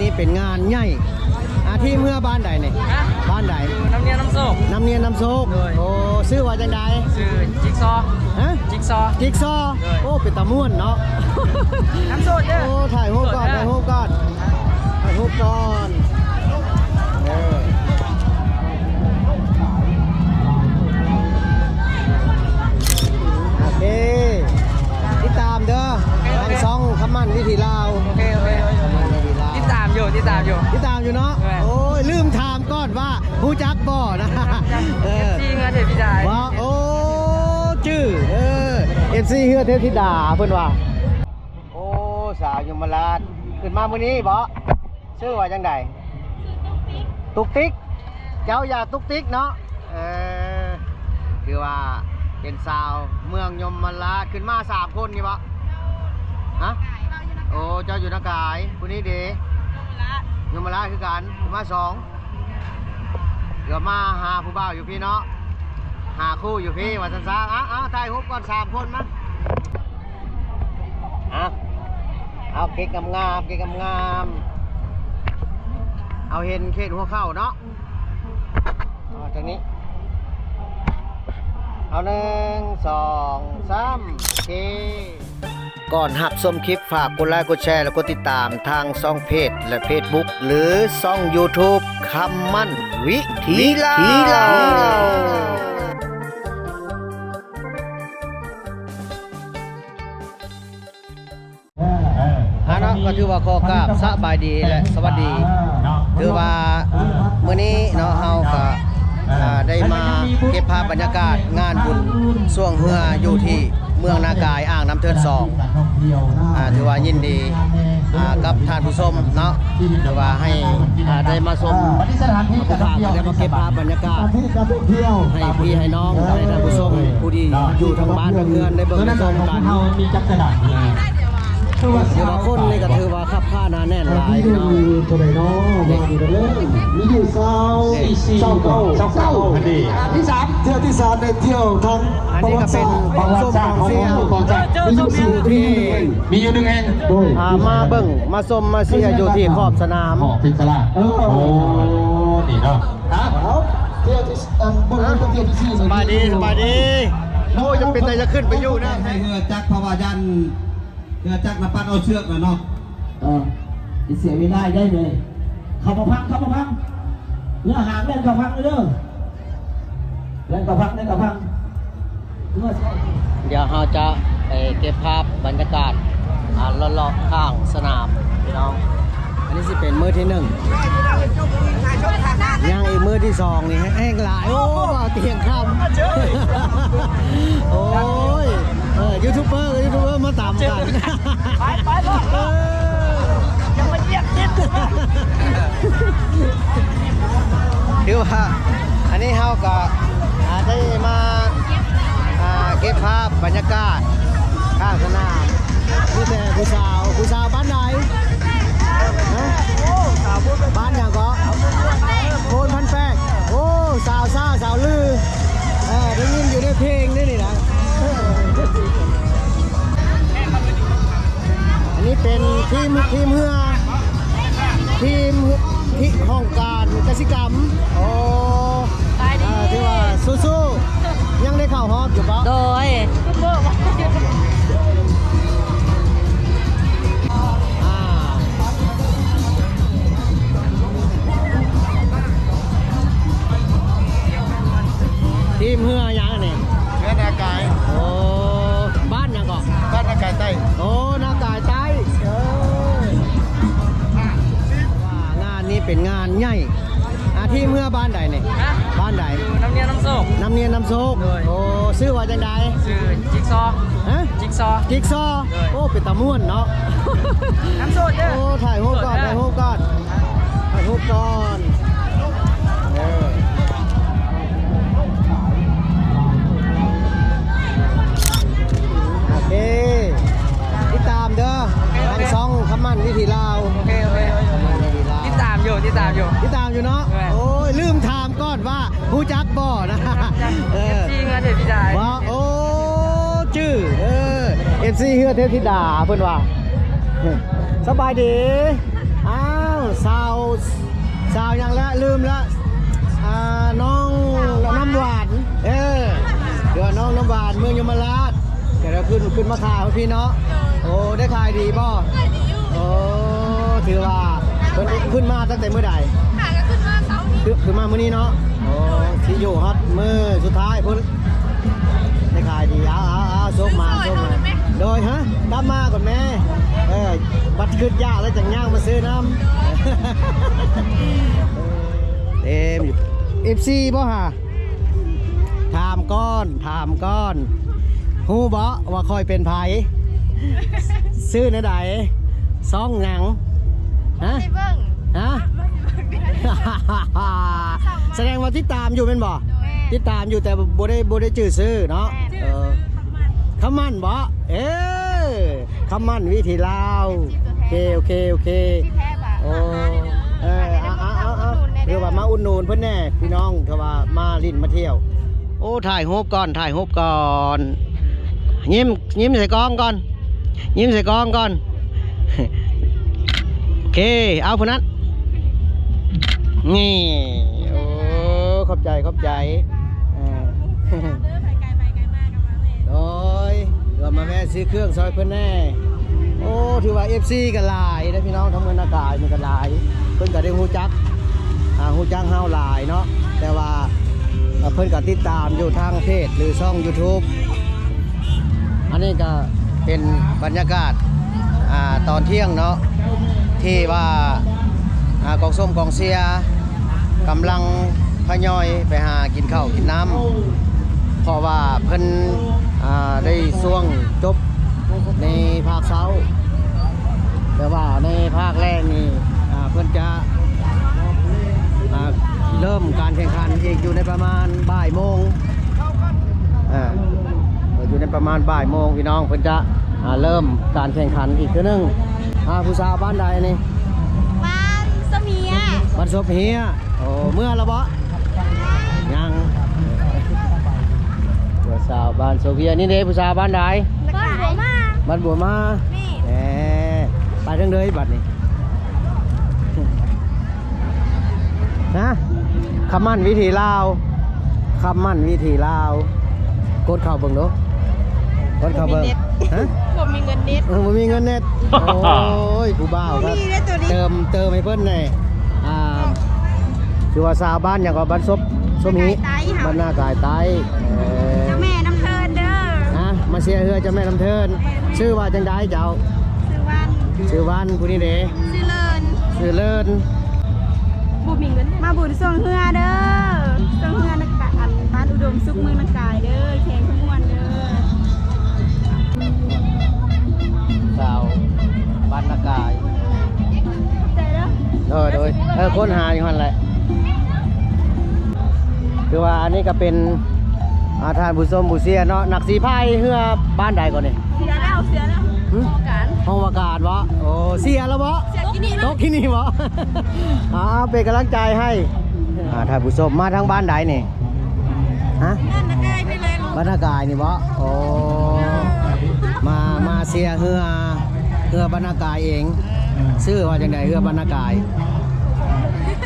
ນີ້ເປັນງານໃຫຍ່. ອາ ທີມເຮືອບ້ານໃດນີ້? ຮະ? ບ້ານໃດ? ຢູ່ນ້ຳນຽນນ້ຳໂຊກ. ນ້ຳນຽນນ້ຳໂຊກ. ໂດຍ. ໂອ້ ຊື່ວ່າຈັ່ງໃດ? ຊື່ຈິກຊ. ຮະ? ຈິກຊ. ຈິກຊ. ໂດຍ. ໂອ້ ເປັນຕາມ່ວນເນາະ. ນ້ຳໂຊກເດີ. ໂອ້ ຖ່າຍຮູບກ່ອນ ຖ່າຍຮູບກ່ອນ ຖ່າຍຮູບກ່ອນ. ເອີ ໂອເຄ ຕິດຕາມເດີ ໂອເຄ ໂອເຄ ທາງຊ່ອງຄຳໝັ້ນວິຖີລາວ. ໂອເຄ ໂອເຄ ຄຳໝັ້ນວິຖີລາວ ຕິດຕາມຢູ່ ຕິດຕາມຢູ່ ຕິດຕາມຢູ່ເນາະ. ແມ່ນ. ໂອ້ຍ ລືມຖາມກ່ອນວ່າຮູ້ຈັກບໍ່ນະ? ເອີ ເອັຟຊີເຮືອເທບທິດາ. ວ່າ ໂອ້ ຈື່ ເອີ ເອັຟຊີເຮືອເທບທິດາ ເພິ່ນວ່າ. ໂອ້ ສາວຍົມມະລາດ ຂຶ້ນມາມື້ນີ້ບໍ? ຊື່ວ່າຈັ່ງໃດ? ຕຸກຕິກ. ເຈົ້າຢ່າຕຸກຕິກເນາະ. ເອີ ຖືວ່າເປັນຊາວເມືອງຍົມມະລາດ ຂຶ້ນມາສາມຄົນນີ້ບໍ? ຮະ? ໂອ້ ເຈົ້າຢູ່ນາກາຍ ຜູ້ນີ້ເດ? ຍົມມະລາດ ຍົມມະລາດຄືກັນ ຂຶ້ນມາສອງ. ເກືອບມາຫາຜູ້ບ່າວຢູ່ພີ້ເນາະ ຫາຄູ່ຢູ່ພີ້ວ່າຊັ້ນຊະ. ເອົາ ເອົາ ຖ່າຍຮູບກ່ອນສາມຄົນມາ. ເອົາ ເອົາເກັກງາມໆ ເກັກງາມໆ ເອົາເຫັນເຂດຫົວເຂົ່າເນາະ. ເອົາທາງນີ້ ເອົາ ໜຶ່ງ ສອງ ສາມ ໂອເຄ. ກ່ອນຮັບຊົມຄລິບ ຝາກກົດໄລ ກົດແຊ ແລະ ກົດຕິດຕາມທາງຊ່ອງເພຈ ແລະ ເຟສບຸກ ຫຼື ຊ່ອງຢູທູບ ຄຳໝັ້ນວິຖີລາວ. ເອີ ເນາະ ກໍຖືວ່າຂໍກາບສະບາຍດີ ແລະ ສະຫວັດດີ. ຖືວ່າມື້ນີ້ເນາະ ເຮົາກໍ ອ່າ ໄດ້ມາເກັບພາບບັນຍາກາດງານບຸນຊ່ວງເຮືອຢູ່ທີ່ເມືອງນາກາຍ ອ່າງນ້ຳເທີນສອງ. ອ່າ ຖືວ່າຍິນດີ ອ່າ ກັບທ່ານຜູ້ຊົມເນາະ ຖືວ່າໃຫ້ ອ່າ ໄດ້ມາຊົມ ຜູ້ພາກໄດ້ມາເກັບພາບບັນຍາກາດ ໃຫ້ພີ່ໃຫ້ນ້ອງ ໃຫ້ທ່ານຜູ້ຊົມຜູ້ທີ່ຢູ່ທາງບ້ານທາງເຮືອນໄດ້ເບິ່ງໄດ້ຊົມກັນ. ຖືວ່າຄົນນີ້ກໍຖືວ່າຄັບຂ້າໜາແໜ້ນຫຼາຍພີ່ນ້ອງ. ມີຢູ່ຊາວ ຊາວເກົ້າ ຊາວເກົ້າອັນນີ້ ອັນທີສາມ ເທື່ອທີສາມ ໄດ້ທ່ຽວທັງ ອັນນີ້ກໍເປັນປະຫວັດສາດຂອງເມືອງ ມີຢູ່ສີ່ ມີຢູ່ໜຶ່ງແຫ່ງ ໂດຍ ອ່າ ມາເບິ່ງມາຊົມມາເຊຍຢູ່ທີ່ຂອບສະໜາມ ເປັນສະຫຼາດ. ເອີ ໂອ້ ນີ້ເນາະ. ເອົາ ທ່ຽວທີ່ ອັນ ເບິ່ງເປັນທ່ຽວທີສີ່. ສະບາຍດີ ສະບາຍດີ. ໂອ້ຍ ຈະເປັນຕາຢາກຂຶ້ນໄປຢູ່ນະ ໃຫ້ເຮືອຈັກ ເພາະວ່າຢ້ານ ເຮືອຈັກນະປັດເອົາເຊືອກນະເນາະ. ເອີ ຊິເສຍເວລາໄດ້ເລີຍ. ເຂົ້າມາພັງ ເຂົ້າມາພັງ ເຮືອຫາງແລ່ນເຂົ້າພັງເດີ ແລ່ນເຂົ້າພັງ ແລ່ນເຂົ້າພັງ. ດຽວເຮົາຈະໄປເກັບພາບບັນຍາກາດ ອ່າ ເລາະໆ ຂ້າງສະໜາມພີ່ນ້ອງ. ອັນນີ້ຊິເປັນມື້ທີໜຶ່ງ ຍັງອີກມື້ທີສອງນີ້ແຮງຫຼາຍ. ໂອ້ ບ່າວຕຽງຄຳ ໂອ້ຍ ເອີ ຢູທູບເບີກັບຢູທູບເບີມາຕຳກັນ. ໄປ ໄປ ເອີ ຢ່າມາຢຽບຕິດ. ຖືວ່າອັນນີ້ເຮົາກໍ ອ່າ ໄດ້ມາ ອ່າ ເກັບພາບບັນຍາກາດຂ້າງສະໜາມ. ມີແຕ່ຜູ້ສາວ ຜູ້ສາວບ້ານໃດ? ຮະ? ບ້ານຫຍັງເກາະ? ໂພນພັນແປກ. ໂອ້ ສາວຊ້າສາວລື. ເອີ ໄດ້ຍິນຢູ່ໃນເພງເດ້ນີ້ນະ. ອັນນີ້ເປັນທີມ ທີມເຮືອ ທີມ ທີມຫ້ອງການກະສິກຳ. ໂອ້ ສະບາຍດີ. ອ່າ ຖືວ່າສູ້ໆ ຍັງໄດ້ເຂົ້າຮອບຢູ່ບໍ່? ໂດຍ. ອ່າ ທີມເຮືອຫຍັງອັນນີ້? ເຮືອນາກາຍ. ໂອ້ ບ້ານຫຍັງເກາະ? ບ້ານນາກາຍໃຕ້. ໂອ້ ນາກາຍໃຕ້. ເອີ ວ່າງານນີ້ເປັນງານໃຫຍ່. ອາ ທີມເຮືອບ້ານໃດນີ້? ຮະ? ບ້ານໃດ? ຢູ່ນ້ຳນຽນນ້ຳໂຊກ. ນ້ຳນຽນນ້ຳໂຊກ. ໂດຍ. ໂອ້ ຊື່ວ່າຈັ່ງໃດ? ຊື່ຈິກຊ. ຮະ? ຈິກຊ. ຈິກຊ. ໂດຍ. ໂອ້ ເປັນຕາມ່ວນເນາະ. ນ້ຳໂຊກເດີ. ໂອ້ ຖ່າຍຮູບກ່ອນ ຖ່າຍຮູບກ່ອນ ຖ່າຍຮູບກ່ອນ. ເອີ ໂອເຄ ຕິດຕາມເດີ ໂອເຄ ທາງຊ່ອງຄຳໝັ້ນວິຖີລາວ. ໂອເຄ ໂອເຄ ຄຳໝັ້ນວິຖີລາວ. ຕິດຕາມຢູ່ ຕິດຕາມຢູ່ ຕິດຕາມຢູ່ເນາະ. ແມ່ນ. ໂອ້ຍ ລືມຖາມກ່ອນວ່າ ຮູ້ຈັກບໍ່ນະ? ເອີ ເອັຟຊີເຮືອເທບທິດາ. ວ່າ ໂອ້ ຈື່ ເອີ ເອັຟຊີເຮືອເທບທິດາ ເພິ່ນວ່າ. ສະບາຍດີ. ອ້າວ ສາວຫຍັງລະ ລືມລະ ອ່າ ນ້ອງນ້ຳຫວານ ເອີ ຫຼືວ່ານ້ອງນ້ຳຫວານ ເມືອງຍົມມະລາດ ກໍໄດ້ຂຶ້ນ ຂຶ້ນມາຂາຍຢູ່ພີ້ເນາະ. ໂອ້ ໄດ້ຂາຍດີບໍ່? ຂາຍດີຢູ່. ໂອ້ ຖືວ່າເພິ່ນຂຶ້ນມາຕັ້ງແຕ່ມື້ໃດ? ຫາກໍຂຶ້ນມາເຊົ້ານີ້ ຂຶ້ນ ຂຶ້ນມາມື້ນີ້ເນາະ. ໂອ້ ຊິຢູ່ຮອດມື້ສຸດທ້າຍພຸ້ນ. ໄດ້ຂາຍດີ. ເອົາ ເອົາ ເອົາ ໂຊກໝານ ໂຊກໝານ. ໂດຍ ຮະ ກັບມາກ່ອນແມ່. ເອີ ບັດຄຶດຢາກແລ້ວຈັ່ງຍ່າງມາຊື້ນຳ. ເຕັມຢູ່ ເອັຟຊີບໍ່ຫາ? ຖາມກ່ອນ ຖາມກ່ອນ. ຮູ້ບໍ່ວ່າຂ້ອຍເປັນໃຜ? ຊື່ແນວໃດ? ຊ່ອງຫຍັງ? ຮະ? ບໍ່ໄດ້ເບິ່ງ. ຮະ? ບໍ່ໄດ້ເບິ່ງ. ສະແດງວ່າຕິດຕາມຢູ່ແມ່ນບໍ່? ແມ່ນ. ຕິດຕາມຢູ່ ແຕ່ບໍ່ໄດ້ ບໍ່ໄດ້ຈື່ຊື່ເນາະ. ແມ່ນ. ເອີ ຄຳໝັ້ນບໍ່? ເອີ ຄຳໝັ້ນວິຖີລາວ. ເອັຟຊີຕົວແທນ. ໂອເຄ ໂອເຄ ໂອເຄ. ໂອ້ ເອີ ເອົາ ເອົາ ເອົາ ເອົາ ຖືວ່າມາອຸດໜູນເພິ່ນແດ່ພີ່ນ້ອງ ຖ້າວ່າມາຫຼິ້ນມາທ່ຽວ. ໂອ້ ຖ່າຍຮູບກ່ອນ ຖ່າຍຮູບກ່ອນ. ຍິ້ມ ຍິ້ມໃສ່ກ້ອງກ່ອນ ຍິ້ມໃສ່ກ້ອງກ່ອນ. ໂອເຄ ເອົາຜູ້ນັ້ນ ນີ້. ໂອ້ ຂອບໃຈ ຂອບໃຈ. ເອີ ໂດຍ ເພື່ອມາແວະຊື້ເຄື່ອງຊ່ອຍເພິ່ນແດ່. ໂອ້ ຖືວ່າເອັຟຊີກໍຫຼາຍເດ້ພີ່ນ້ອງ ທາງເມືອງນາກາຍນີ້ກໍຫຼາຍ ເພິ່ນກໍໄດ້ຮູ້ຈັກ ອ່າ ຮູ້ຈັກເຮົາຫຼາຍເນາະ ແຕ່ວ່າ ເອີ ເພິ່ນກໍຕິດຕາມຢູ່ທາງເພຈ ຫຼື ຊ່ອງຢູທູບ. ອັນນີ້ກໍເປັນບັນຍາກາດ ອ່າ ຕອນທ່ຽງເນາະ ທີ່ວ່າ ອ່າ ກອງຊົມກອງເຊຍກຳລັງທະຍອຍໄປຫາກິນເຂົ້າກິນນ້ຳ ເພາະວ່າເພິ່ນ ອ່າ ໄດ້ຊ່ວງຈົບໃນພາກເຊົ້າ ແຕ່ວ່າໃນພາກແລງນີ້ ອ່າ ເພິ່ນຈະ ອ່າ ເລີ່ມການແຂ່ງຂັນອີກຢູ່ໃນປະມານບ່າຍໂມງ. ອ່າ ຢູ່ໃນປະມານບ່າຍໂມງ ພີ່ນ້ອງ ເພິ່ນຈະ ອ່າ ເລີ່ມການແຂ່ງຂັນອີກເທື່ອໜຶ່ງ. ອ່າ ຜູ້ສາວບ້ານໃດນີ້? ບ້ານສົບເຮຍ. ບ້ານສົບເຮຍ. ໂອ້ ເມືອແລ້ວບໍ່? ຍັງ. ຜູ້ສາວບ້ານສົບເຮຍ. ນີ້ເດ້ ຜູ້ສາວບ້ານໃດ? ບ້ານບົວມາ. ບ້ານບົວມາ. ແມ່ນ. ເອີ ໄປທາງເດີບັດນີ້. ຮະ? ຄຳໝັ້ນວິຖີລາວ ຄຳໝັ້ນວິຖີລາວ. ກົດເຂົ້າເບິ່ງດູ ກົດເຂົ້າເບິ່ງ. ບໍ່ມີເນັດ. ຮະ? ບໍ່ມີເງິນເນັດ. ເອີ ບໍ່ມີເງິນເນັດ. ໂອ້ຍ ຜູ້ບ່າວກໍເຕີມ ເຕີມໃຫ້ເພິ່ນແດ່. ອ່າ ຄືວ່າສາວບ້ານຫຍັງກໍ ບ້ານສົບ ສົບເຮຍ ບ້ານນາກາຍໃຕ້. ເອີ ເຈົ້າແມ່ນ້ຳເທີນເດີ. ຮະ? ມາເຊຍເຮືອເຈົ້າແມ່ນ້ຳເທີນ. ຊື່ວ່າຈັ່ງໃດເຈົ້າ? ຊື່ວັນ. ຊື່ວັນ. ຜູ້ນີ້ເດ? ຊື່ເລີນ. ຊື່ເລີນ. ບໍ່ມີເງິນ. ມາບຸນຊ່ວງເຮືອເດີ ຊ່ວງເຮືອນະກະ ອັນ ບ້ານອຸດົມສຸກ ເມືອງນາກາຍເດີ ແຂງຂະມວນເດີ. ສາວບ້ານນາກາຍ. ຂອບໃຈເດີ. ໂດຍ ໂດຍ. ເອີ ຄົ້ນຫາຢູ່ຫັ້ນແຫຼະ. ຄືວ່າອັນນີ້ກໍເປັນ ອ່າ ທ່ານຜູ້ຊົມຜູ້ເຊຍເນາະ ນັກສີພາຍເຮືອບ້ານໃດກ່ອນນີ້? ເສຍແລ້ວ ເສຍແລ້ວ. ຫຶ? ຫ້ອງວ່າການ. ຫ້ອງວ່າການບໍ? ໂອ້ ເສຍແລ້ວບໍ? ເສຍກິນນີ້ເນາະ. ຕົກກິນນີ້ບໍ? ເອົາ ເປັນກຳລັງໃຈໃຫ້. ອ່າ ທ່ານຜູ້ຊົມ ມາທາງບ້ານໃດນີ້? ຮະ? ບ້ານນາກາຍນີ້ແຫຼະ. ບ້ານນາກາຍນີ້ບໍ? ໂອ້ ມາ ມາເຊຍເຮືອ ເຮືອບ້ານນາກາຍເອງ. ຊື່ວ່າຈັ່ງໃດ ເຮືອບ້ານນາກາຍ?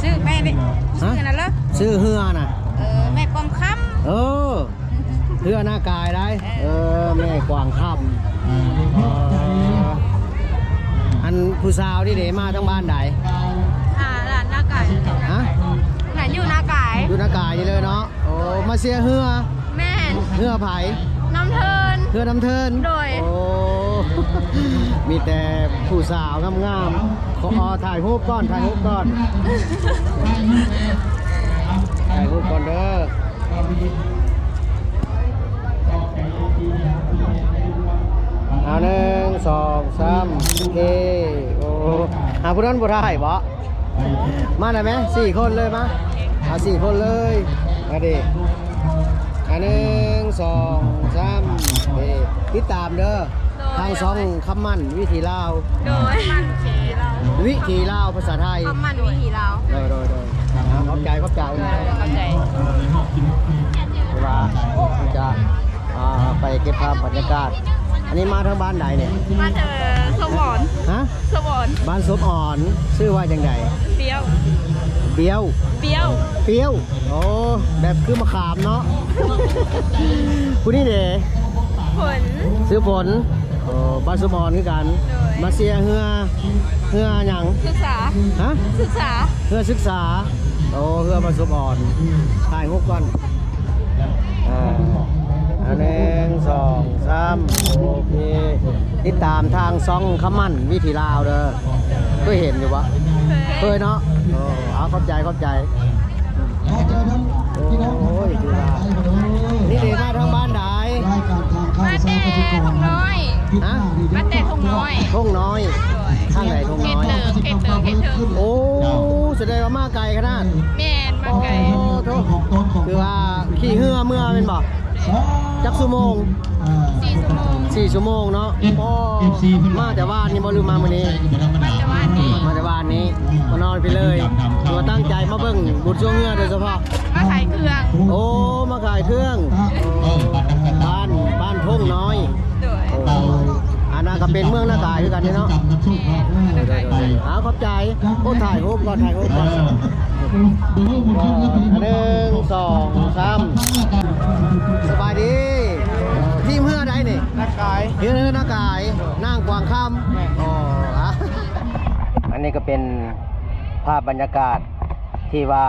ຊື່ແມ່ນີ້. ຮະ? ຊື່ນັ້ນເລີ. ຊື່ເຮືອນະ? ເອີ ແມ່ກອງຄຳ. ເອີ ເຮືອນາກາຍໄດ໋. ເອີ ເອີ ແມ່ກວາງຄຳ. ເອີ ອັນຜູ້ສາວນີ້ເດ ມາທາງບ້ານໃດ? ອ່າ ບ້ານນາກາຍ. ຮະ? ນະ ຢູ່ນາກາຍ. ຢູ່ນາກາຍນີ້ເລີຍເນາະ. ໂອ້ ມາເຊຍເຮືອ. ແມ່ນ. ເຮືອໃຜ? ນ້ຳເທີນ. ເຮືອນ້ຳເທີນ. ໂດຍ. ໂອ້ ມີແຕ່ຜູ້ສາວງາມໆ. ຂໍ ຂໍຖ່າຍຮູບກ່ອນ ຖ່າຍຮູບກ່ອນ ຖ່າຍຮູບກ່ອນເດີ. ເອົາ ໜຶ່ງ ສອງ ສາມ ໂອເຄ. ໂອ້ ຫາຜູ້ນັ້ນບໍ່ໄດ້ບໍ? ມາໄດ້ໄໝ? ສີ່ຄົນເລີຍ ມາ ເອົາສີ່ຄົນເລີຍ. ມາເດ ອ່າ ໜຶ່ງ ສອງ ສາມ ເດ ຕິດຕາມເດີ. ໂດຍ ທາງຊ່ອງຄຳໝັ້ນວິຖີລາວ. ໂດຍ ຄຳໝັ້ນວິຖີລາວ ວິຖີລາວພາສາໄທ. ຄຳໝັ້ນວິຖີລາວ. ໂດຍ ໂດຍ ໂດຍ. ອ່າ ຂອບໃຈ ຂອບໃຈ ຂອບໃຈ. ເພາະວ່າຈະ ອ່າ ໄປເກັບພາບບັນຍາກາດ. ອັນນີ້ມາທາງບ້ານໃດນີ້? ມາແຕ່ສົບອອນ. ຮະ? ສົບອອນ. ບ້ານສົບອອນ. ຊື່ວ່າຈັ່ງໃດ? ດຽວ. ປຽວ ປຽວ ປຽວ ໂອ້ ແບບຄືມະຂາມເນາະ. ຜູ້ນີ້ເດ? ຝົນ ຊື່ຝົນ. ໂອ້ ບ້ານສົມອອນຄືກັນ. ໂດຍ ມາເຊຍເຮືອ ເຮືອຫຍັງ? ສຶກສາ. ຮະ? ສຶກສາ. ເຮືອສຶກສາ. ໂອ້ ເຮືອບ້ານສົມອອນ. ຖ່າຍຮູບກ່ອນ. ອ່າ ອ່າ ໜຶ່ງ ສອງ ສາມ ໂອເຄ. ຕິດຕາມທາງຊ່ອງຄຳໝັ້ນວິຖີລາວເດີ. ເຄີຍເຫັນຢູ່ບໍ່? ເຄີຍ ເຄີຍເນາະ. ເອີ ເອົາ ຂອບໃຈ ຂອບໃຈ. ໂອ້ຍ ຄືວ່າ ນີ້ເດ ມາທາງບ້ານໃດ? ມາແຕ່ທົ່ງນ້ອຍ. ຮະ? ມາແຕ່ທົ່ງນ້ອຍ. ທົ່ງນ້ອຍ. ໂດຍ ທາງໃດທົ່ງນ້ອຍ? ເຂດເຕີງ ເຂດເຕີງ ເຂດເທີງ. ໂອ້ ສະແດງວ່າມາໄກຂະໜາດ. ແມ່ນ ມາໄກ. ໂອ້ໂທ້ ຄືວ່າຂີ່ເຮືອເມືອແມ່ນບໍ່? ຈັກຊົ່ວໂມງ? ສີ່ຊົ່ວໂມງ. ສີ່ຊົ່ວໂມງເນາະ. ໂອ້ ມາແຕ່ວານນີ້ບໍ່ ຫຼືມາມື້ນີ້? ມາແຕ່ວານນີ້. ມາແຕ່ວານນີ້ ມານອນພີ້ເລີຍ. ຄືວ່າຕັ້ງໃຈມາເບິ່ງບຸນຊ່ວງເຮືອໂດຍສະເພາະ. ມາຂາຍເຄື່ອງ. ໂອ້ ມາຂາຍເຄື່ອງ. ບ້ານ ບ້ານທົ່ງນ້ອຍ. ໂດຍ. ໂອ້ ອັນນັ້ນກໍເປັນເມືອງນາກາຍຄືກັນເນາະ. ແມ່ນ. ໂດຍໆໆ. ເອົາ ຂອບໃຈ. ໂອ້ ຖ່າຍຮູບກ່ອນ ຖ່າຍຮູບກ່ອນ. ເອີ ໜຶ່ງ ສອງ ສາມ. ສະບາຍດີ. ທີມເຮືອໃດນີ້? ນາກາຍ. ເຮືອ ເຮືອນາກາຍ ນາງກວາງຄຳ. ແມ່ນ. ອໍ ອາ ອັນນີ້ກໍເປັນພາບບັນຍາກາດທີ່ວ່າ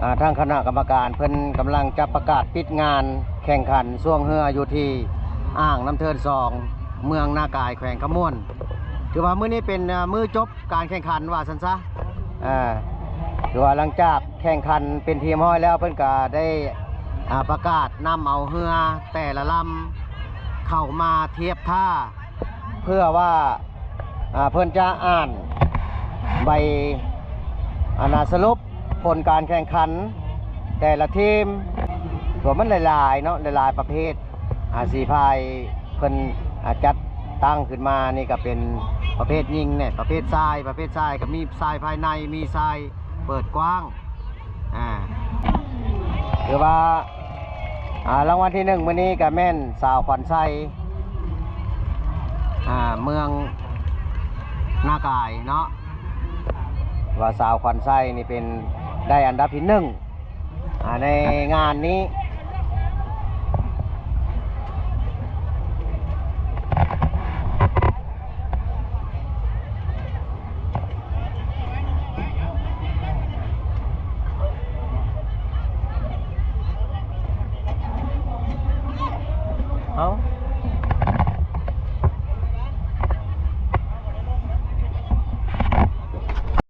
ອ່າ ທາງຄະນະກຳມະການເພິ່ນກຳລັງຈະປະກາດປິດງານແຂ່ງຂັນຊ່ວງເຮືອຢູ່ທີ່ອ່າງນ້ຳເທີນສອງ ເມືອງນາກາຍ ແຂວງຄຳມ່ວນ. ຖືວ່າມື້ນີ້ເປັນ ອ່າ ມື້ຈົບການແຂ່ງຂັນວ່າຊັ້ນຊະ. ອ່າ ຖືວ່າຫຼັງຈາກແຂ່ງຂັນເປັນທີ່ຮຽບຮ້ອຍແລ້ວ ເພິ່ນກະໄດ້ ອ່າ ປະກາດນຳເອົາເຮືອແຕ່ລະລຳເຂົ້າມາທຽບທ່າ ເພື່ອວ່າ ອ່າ ເພິ່ນຈະອ່ານໃບ ອັນນ່າ ສະຫຼຸບຜົນການແຂ່ງຂັນແຕ່ລະທີມ. ເພາະມັນຫຼາຍໆເນາະ ຫຼາຍໆປະເພດ. ອ່າ ສີ່ພາຍເພິ່ນ ອ່າ ຈັດຕັ້ງຂຶ້ນມານີ້ກໍເປັນປະເພດຍິງແດ່ ປະເພດຊາຍ. ປະເພດຊາຍກໍມີຊາຍພາຍໃນ ມີຊາຍເປີດກວ້າງ. ອ່າ ຖືວ່າ ອ່າ ລາງວັນທີໜຶ່ງມື້ນີ້ກໍແມ່ນສາວຂວັນໄຊ ອ່າ ເມືອງນາກາຍເນາະ. ວ່າສາວຂວັນໄຊນີ້ເປັນ ໄດ້ອັນດັບທີໜຶ່ງ ອ່າ ໃນງານນີ້.